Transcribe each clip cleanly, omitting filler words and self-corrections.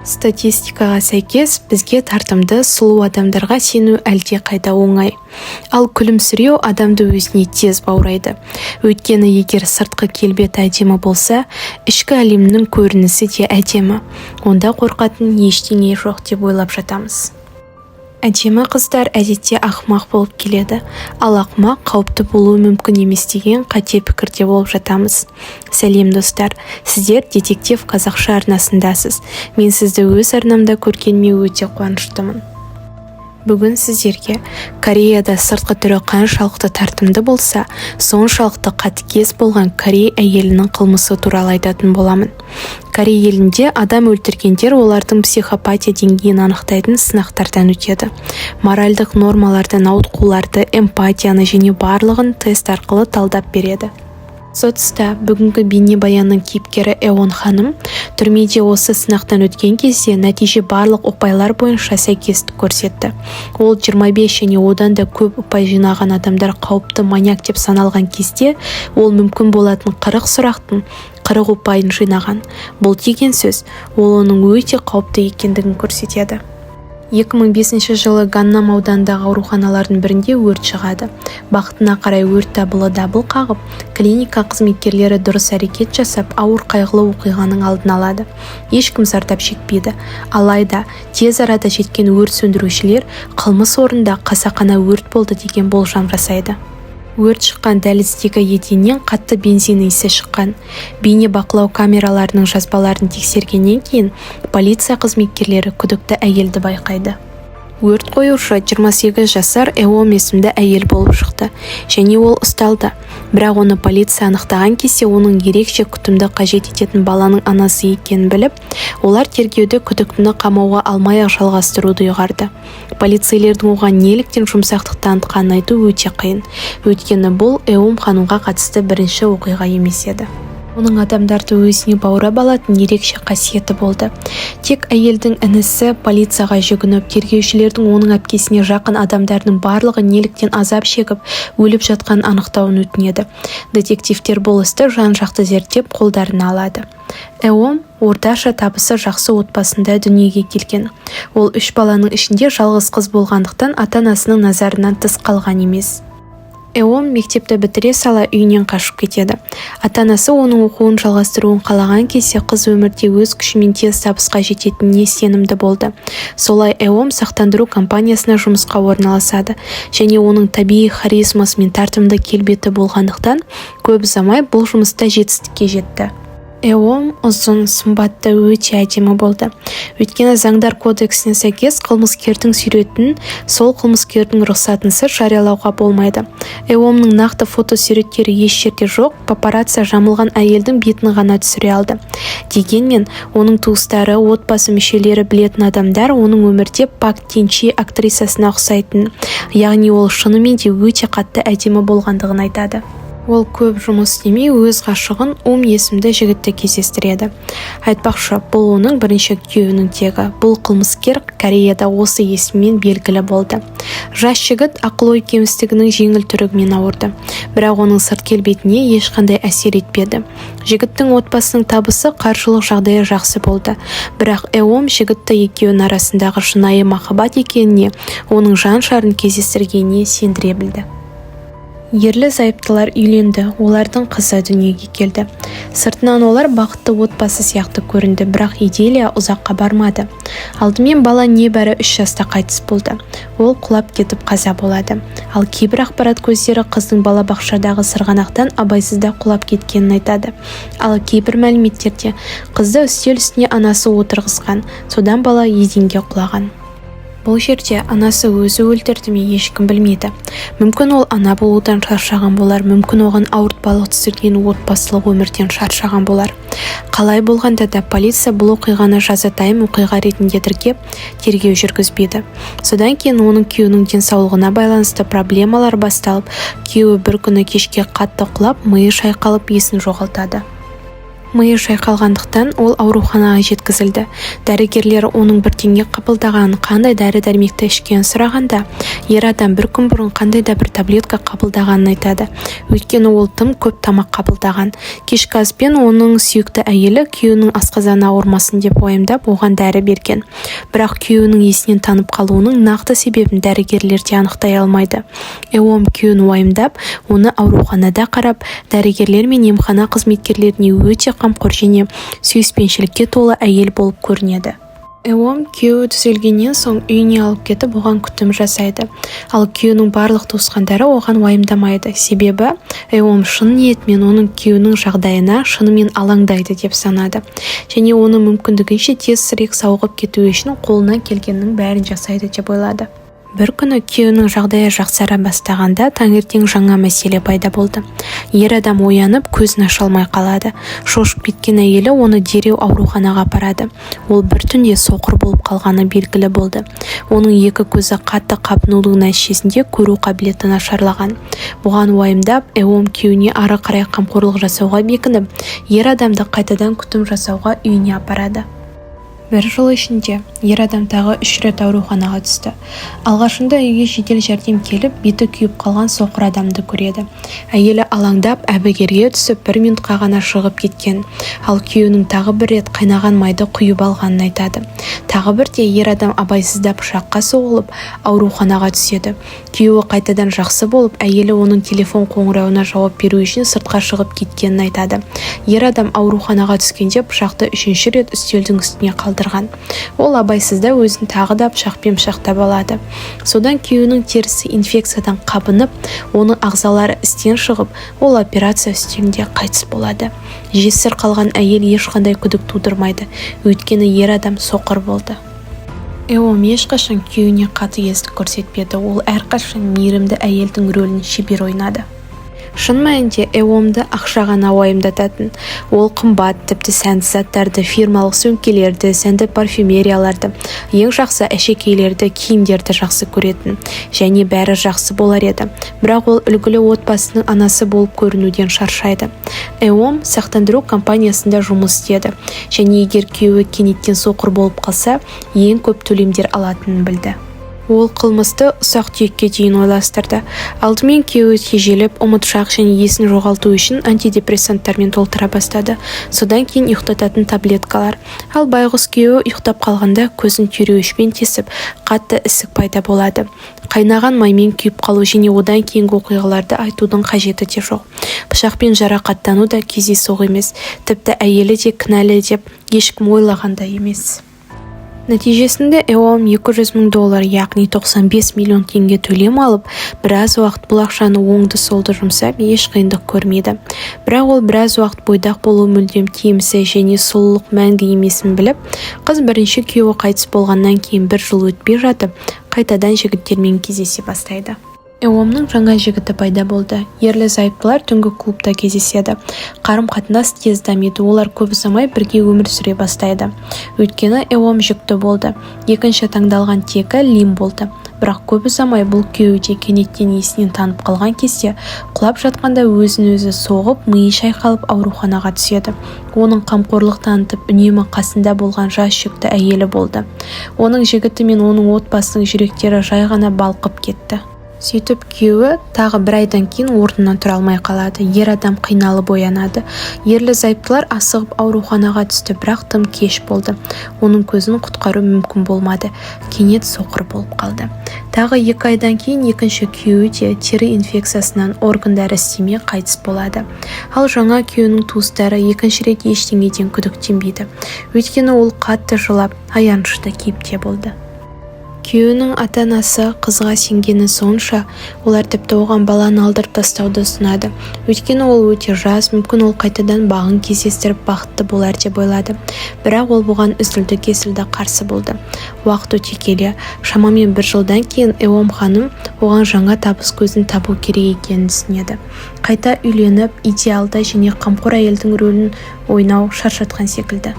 Статистикаға сәйкес, бізге тартымды, сұлу адамдарға сену әлдеқайда оңай. Ал күлімсіреу адамды өзіне тез баурайды. Өйткені егер сыртқы келбеті әдемі болса, ішкі әлемнің көрінісі де әдемі. Онда қорқатын ештеңе жоқ деп ойлап жатамыз. Әдемі қыздар әдетте ақымақ болып келеді, ал ақымақ қауіпті болуы мүмкін емес деген қате пікірде болып жатамыз. Сәлем, достар! Сіздер «Детектив қазақша» арнасындасыз. Мен сізді өз арнамда көргеніме өте қуаныштымын. Бүгін сіздерге Кореяда сыртқы түрі қаншалықты тартымды болса, соншалықты қатыгез болған корей әйелінің қылмысы туралы айтатын боламын. Корей елінде адам өлтіргендер олардың психопатия деңгейін анықтайтын сынақтардан өтеді. Моральдық нормалардан ауытқуларды, эмпатияны және барлығын тест арқылы талдап береді. Осы тұста бүгінгі бейнебаянның кейіпкері Эон ханым түрмеде осы сынақтан өткен кезде нәтиже барлық ұпайлар бойынша сәйкестік көрсетті. Ол 25 және одан да көп ұпай жинаған адамдар қауіпті маньяк деп саналған кезде, ол мүмкін болатын 40 сұрақтың 40 ұпайын жинаған. Бұл деген сөз, ол оның өте қауіпті екендігін көрсетеді. 2005 жылы Ганнам ауданындағы ауруханалардың бірінде өрт шығады. Бақытына қарай, өрт дабылы дабыл қағып, клиника қызметкерлері дұрыс әрекет жасап, ауыр қайғылы оқиғаның алдын алады. Ешкім зардап шекпейді. Алайда тез арада жеткен өрт сөндірушілер қылмыс орнында қасақана өрт болды деген болжам жасайды. Өрт шыққан дәліздегі еденнен қатты бензин иісі шыққан. Бейнебақылау камераларының жазбаларын тексергеннен кейін полиция қызметкерлері күдікті әйелді байқайды. Өрт қоюшы 28 жасар Эом есімді әйел болып шықты және ол ұсталды. Бірақ оны полиция анықтаған кезде, оның ерекше күтімді қажет ететін баланың анасы екенін біліп, олар тергеуді күдіктіні қамауға алмай-ақ жалғастыруды ұйғарды. Полицейлердің оған неліктен жұмсақтық танытқанын айту өте қиын, өйткені бұл Эом ханымға қатысты бірінші оқиға емес еді. Оның адамдарды өзіне баурап алатын ерекше қасиеті болды. Тек әйелдің інісі полицияға жүгініп, тергеушілердің оның әпкесіне жақын адамдардың барлығы неліктен азап шегіп, өліп жатқанын анықтауын өтінеді. Детективтер бұл істі жан-жақты зерттеп, қолдарына алады. Эом орташа табысы жақсы отбасында дүниеге келген. Ол үш баланың ішінде жалғыз қыз болғандықтан, ата-анасының назарынан тыс қалған емес. Эом мектепті бітіре сала үйінен қашып кетеді. Ата-анасы оның оқуын жалғастыруын қалаған кезде, қыз өмірде өз күшімен тез табысқа жететініне сенімді болды. Солай Эом сақтандыру компаниясына жұмысқа орналасады және оның табиғи харизмасы мен тартымды келбеті болғандықтан, көп ұзамай бұл жұмыста жетістікке жетті. Эом ұзын, сымбатты, өте әдемі болды. Өйткені заңдар кодексіне сәйкес, қылмыскердің суретін сол қылмыскердің рұқсатынсыз жариялауға болмайды. Эомның нақты фотосуреттері еш жерде жоқ, папарацци жамылған әйелдің бетін ғана түсіре алды. Дегенмен оның туыстары, отбасы мүшелері, білетін адамдар оның өмірде Пак Кенчи актрисасына ұқсайтынын, яғни ол шынымен де өте қатты әдемі болғандығын айтады. Ол көп жұмыс істемей, өз ғашығын, Ум есімді жігітті кездестіреді. Айтпақшы, бұл оның бірінші күйеуінің тегі. Бұл қылмыскер Кореяда осы есіммен белгілі болды. Жас жігіт ақыл-ой кемістігінің жеңіл түрімен ауырды, бірақ оның сырт келбетіне ешқандай әсер етпеді. Жігіттің отбасының табысы, қаржылық жағдайы жақсы болды. Бірақ Эом жігітті екеуінің арасындағы шынайы махаббат екеніне, оның жан жарын кездестіргеніне сендіре білді. Ерлі-зайыптылар үйленді, олардың қызы дүниеге келді. Сыртынан олар бақытты отбасы сияқты көрінді, бірақ идиллия ұзаққа бармады. Алдымен бала небәрі 3 жаста қайтыс болды. Ол құлап кетіп, қаза болады. Ал кейбір ақпарат көздері қыздың балабақшадағы сырғанақтан абайсызда құлап кеткенін айтады. Ал кейбір мәліметтерде қызды үстел үстіне анасы отырғызған, содан бала еденге құлаған. Бұл жерде анасы өзі өлтірді ме, ешкім білмейді. Мүмкін, ол ана болудан шаршаған болар, мүмкін, оған ауыртпалық түсірген отбасылық өмірден шаршаған болар. Қалай болғанда да, полиция бұл оқиғаны жазатайым оқиға ретінде тіркеп, тергеу жүргізбейді. Содан кейін оның күйеуінің денсаулығына байланысты проблемалар басталып, күйеуі бір күні кешке қатты құлап, миы шайқалып, есін жоғалтады. Миы шайқалғандықтан, ол ауруханаға жеткізілді. Дәрігерлер оның бірдеңе қабылдағанын, қандай дәрі-дәрмекті ішкенін сұрағанда, ер адам бір күн бұрын қандай да бір таблетка қабылдағанын айтады, өйткені ол тым көп тамақ қабылдаған. Кешкі аспен оның сүйікті әйелі күйеуінің асқазаны ауырмасын деп уайымдап, оған дәрі берген. Бірақ күйеуінің есінен танып қалуының нақты себебін дәрігерлер де анықтай алмайды. Эом күйеуін уайымдап, оны ауруханада қарап, дәрігерлер мен емхана қызметкерлеріне өте қамқор және сүйіспеншілікке толы әйел болып көрінеді. Эом күйеуі түзелгеннен соң үйіне алып кетіп, оған күтім жасайды. Ал күйеуінің барлық туысқандары оған уайымдамайды, себебі Эом шын ниетімен оның күйеуінің жағдайына шынымен алаңдайды деп санады және оны мүмкіндігінше тезірек сауығып кетуі үшін қолынан келгеннің бәрін жасайды деп ойлады. Бір күні күйеуінің жағдайы жақсара бастағанда, таңертең жаңа мәселе пайда болды. Ер адам оянып, көзін аша алмай қалады. Шошып кеткен әйелі оны дереу ауруханаға апарады. Ол бір түнде соқыр болып қалғаны белгілі болды. Оның екі көзі қатты қабынудың нәтижесінде көру қабілеті нашарлаған. Бұған уайымдап, Эом күйеуіне ары қарай қамқорлық жасауға бекініп, ер адамды қайтадан күтім жасауға үйіне апарады. Бір жыл ішінде ер адам тағы үш рет ауруханаға түсті. Алғашында үйге жедел жәрдем келіп, беті күйіп қалған соқыр адамды көреді. Әйелі алаңдап, әбігерге түсіп, бір минутқа ғана шығып кеткен, ал күйеуінің тағы бір рет қайнаған майды құйып алғанын айтады. Тағы бірде ер адам абайсызда пышаққа соғылып, ауруханаға түседі. Күйеуі қайтадан жақсы болып, әйелі оның телефон қоңырауына жауап беру үшін сыртқа шығып кеткенін айтады. Ер адам ауруханаға түскенде пышақты үшінші рет үстелдің үстіне қалдырған. Ол абайсызда өзін тағы да пышақпен пышақтап алады. Содан күйеуінің терісі инфекциядан қабынып, оның ағзалары істен шығып, ол операция үстелінде қайтыс болады. Жесір қалған әйел ешқандай күдік тудырмайды, өйткені ер адам соқыр болды. Эом ешқашан күйеуіне қатыгездік көрсетпеді. Ол әрқашан мейірімді әйелдің рөлін шебер ойнады. Шын мәнінде, Эомды ақша ғана уайымдататын. Ол қымбат, тіпті сәнді заттарды, фирмалық сөмкелерді, сәнді парфюмерияларды, ең жақсы әшекейлерді, киімдерді жақсы көретін. Және бәрі жақсы болар еді, бірақ ол үлгілі отбасының анасы болып көрінуден шаршайды. Эом сақтандыру компаниясында жұмыс істеді және егер күйеуі кенеттен соқыр болып қалса, ең көп төлемдер алатынын білді. Ол қылмысты ұсақ-түйекке дейін ойластырды. Алдымен күйеуі тежеліп, ұмытшақ және есін жоғалту үшін антидепрессанттармен толтыра бастады. Содан кейін ұйықтататын таблеткалар. Ал байғұс күйеуі ұйықтап қалғанда, көзін түйреуішпен тесіп, қатты ісік пайда болады. Қайнаған маймен күйіп қалу және одан кейінгі оқиғаларды айтудың қажеті де жоқ. Пышақпен жарақаттану да кездейсоқ емес. Тіпті әйелі де кінәлі деп ешкім ойлаған да емес. Нәтижесінде Эом 200 мың доллар, яғни 95 миллион теңге төлем алып, біраз уақыт бұл ақшаны оңды-солды жұмсап, еш қиындық көрмейді. Бірақ ол біраз уақыт бойдақ болу мүлдем тиімсіз және сұлулық мәңгі емесін біліп, қыз бірінші күйеуі қайтыс болғаннан кейін бір жыл өтпей жатып, қайтадан жігіттермен кездесе бастайды. Эомның жаңа жігіті пайда болды. Ерлі-зайыптылар түнгі клубта кездеседі. Қарым-қатынас тез дамиды, олар көп ұзамай бірге өмір сүре бастайды. Өйткені Эом жүкті болды. Екінші таңдалған тегі Лим болды. Бірақ көп ұзамай бұл күйеуі де кенеттен есінен танып қалған кезде, құлап жатқанда өзін-өзі соғып, миы шайқалып, ауруханаға түседі. Оның қамқорлық танытып, үнемі қасында болған жас жүкті әйелі болды. Оның жігіті мен оның отбасының жүректері жай ғана балқып кетті. Сөйтіп күйеуі тағы бір айдан кейін орнынан тұра алмай қалады. Ер адам қиналып оянады. Ерлі-зайыптылар асығып ауруханаға түсті, бірақ тым кеш болды. Оның көзін құтқару мүмкін болмады. Кенет соқыр болып қалды. Тағы 2 айдан кейін екінші күйеуі де тері инфекциясынан органдары істемей қайтыс болады. Ал жаңа күйеуінің туыстары екінші рет ештеңеден күдіктенбейді, өйткені ол қатты жылап, аянышты кейіпте болды. Күйеуінің ата-анасы қызға сенгені сонша, олар тіпті оған баланы алдырып тастауды ұсынады, өйткені ол өте жас, мүмкін, ол қайтадан бағын кездестіріп, бақытты болар деп ойлады. Бірақ ол бұған үзілді-кесілді қарсы болды. Уақыт өте келе, шамамен бір жылдан кейін, Эом ханым оған жаңа табыс көзін табу керек екенін түсінеді. Қайта үйленіп, идеалды және қамқор әйелдің рөлін ойнау шаршатқан секілді.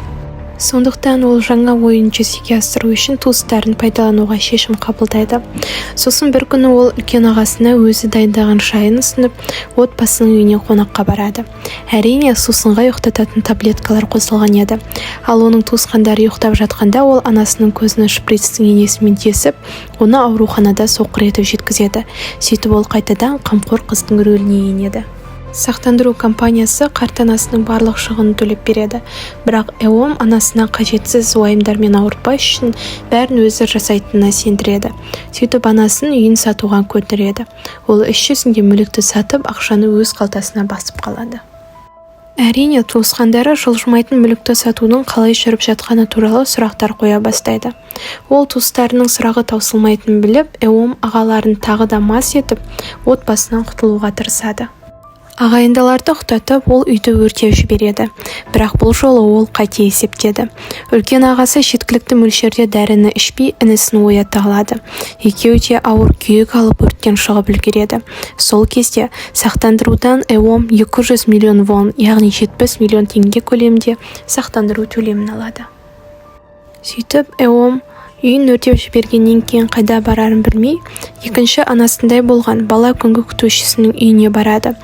Сондықтан ол жаңа ойын жүзеге асыру үшін туыстарын пайдалануға шешім қабылдайды. Сосын бір күні ол үлкен ағасына өзі дайындаған шайын ұсынып, отбасының үйіне қонаққа барады. Әрине, сусынға ұйықтататын таблеткалар қосылған еді. Ал оның туысқандары ұйықтап жатқанда, ол анасының көзін шприцтің инесімен тесіп, оны ауруханада соқыр етіп жеткізеді. Сөйтіп, ол қайтадан қамқор қыздың рөліне енеді. Сақтандыру компаниясы қарт анасының барлық шығынын төлеп береді, бірақ Эом анасына қажетсіз уайымдармен ауыртпас үшін бәрін өзі жасайтынына сендіреді. Сөйтіп, анасын үйін сатуға көндіреді. Ол іс жүзінде мүлікті сатып, ақшаны өз қалтасына басып қалады. Әрине, туысқандары жылжымайтын мүлікті сатудың қалай жүріп жатқаны туралы сұрақтар қоя бастайды. Ол туыстарының сұрағы таусылмайтынын біліп, Эом ағаларын тағы да мас етіп, отбасынан құтылуға тырысады. Ағайындыларды ұйықтатып, ол үйді өртеп жібереді. Бірақ бұл жолы ол қате есептеді. Үлкен ағасы жеткілікті мөлшерде дәріні ішпей, інісін оята алады. Екеуі де ауыр күйік алып, өрттен шығып үлгереді. Сол кезде сақтандырудан Эом 200 миллион вон, яғни 70 миллион теңге көлемінде сақтандыру төлемін алады. Сөйтіп, Эом үйін өртеп жібергеннен кейін қайда барарын білмей, екінші анасындай болған бала күнгі күтушісінің үйіне барады.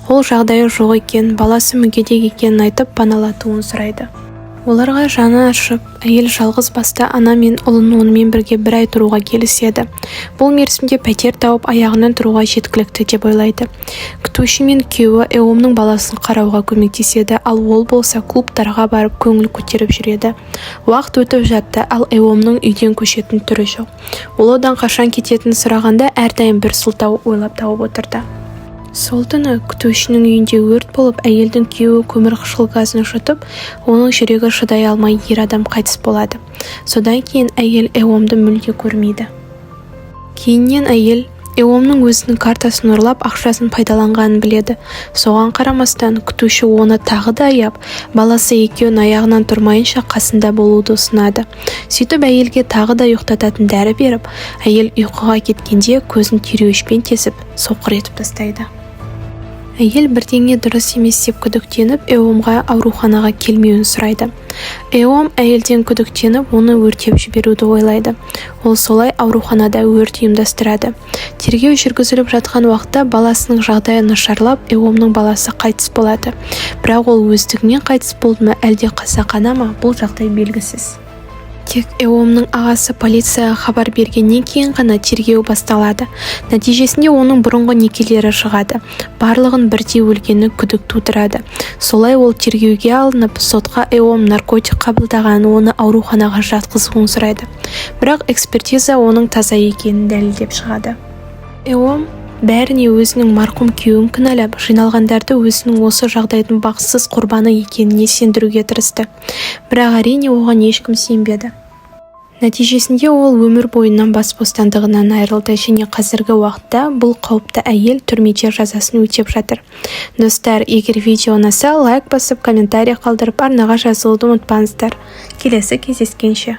Ол жағдайы жоқ екен, баласы мүгедек екенін айтып, паналатуын сұрайды. Оларға жаны ашып, әйел жалғыз басты ана мен ұлын онымен бірге бір ай тұруға келіседі. Бұл мерзімде пәтер тауып, аяғынан тұруға жеткілікті деп ойлайды. Күтуші мен күйеуі Эомның баласын қарауға көмектеседі, ал ол болса клубтарға барып, көңіл көтеріп жүреді. Уақыт өтіп жатты, ал Эомның үйден көшетін түрі жоқ. Ол одан қашан кететінін сұрағанда, әрдайым бір сылтау ойлап тауып отырды. Сол түні күтушінің үйінде өрт болып, әйелдің күйеуі көмірқышқыл газын жұтып, оның жүрегі шыдай алмай, ер адам қайтыс болады. Содан кейін әйел Эомды мүлде көрмейді. Кейіннен әйел Эомның өзінің картасын ұрлап, ақшасын пайдаланғанын біледі. Соған қарамастан, күтуші оны тағы да аяп, баласы екеуін аяғынан тұрмайынша қасында болуды ұсынады. Сөйтіп, әйелге тағы да ұйықтататын дәрі беріп, әйел ұйқыға кеткенде көзін түйреуішпен тесіп, соқыр етіп тастайды. Әйел бірдеңе дұрыс емес деп күдіктеніп, Эомға ауруханаға келмеуін сұрайды. Эом әйелден күдіктеніп, оны өртеп жіберуді ойлайды. Ол солай ауруханада өрт ұйымдастырады. Тергеу жүргізіліп жатқан уақытта баласының жағдайы нашарлап, Эомның баласы қайтыс болады. Бірақ ол өздігінен қайтыс болды ма, әлде қасақана ма, бұл жағдай белгісіз. Тек Эомның ағасы полицияға хабар бергеннен кейін ғана тергеу басталады. Нәтижесінде оның бұрынғы некелері шығады. Барлығын бірдей өлгені күдік тудырады. Солай ол тергеуге алынып, сотқа Эом наркотик қабылдағанын, оны ауруханаға жатқызуын сұрайды. Бірақ экспертиза оның таза екенін дәлелдеп шығады. Эом бәріне өзінің марқұм күйеуін кінәлап, жиналғандарды өзінің осы жағдайдың бақытсыз құрбаны екеніне сендіруге тырысты. Бірақ, әрине, оған ешкім сенбеді. Нәтижесінде ол өмір бойынан бас бостандығынан айырылды және қазіргі уақытта бұл қауіпті әйел түрмеде жазасын өтеп жатыр. Достар, егер видео ұнаса, лайк басып, комментарий қалдырып, арнаға жазылуды ұмытпаңыздар. Келесі кездескенше!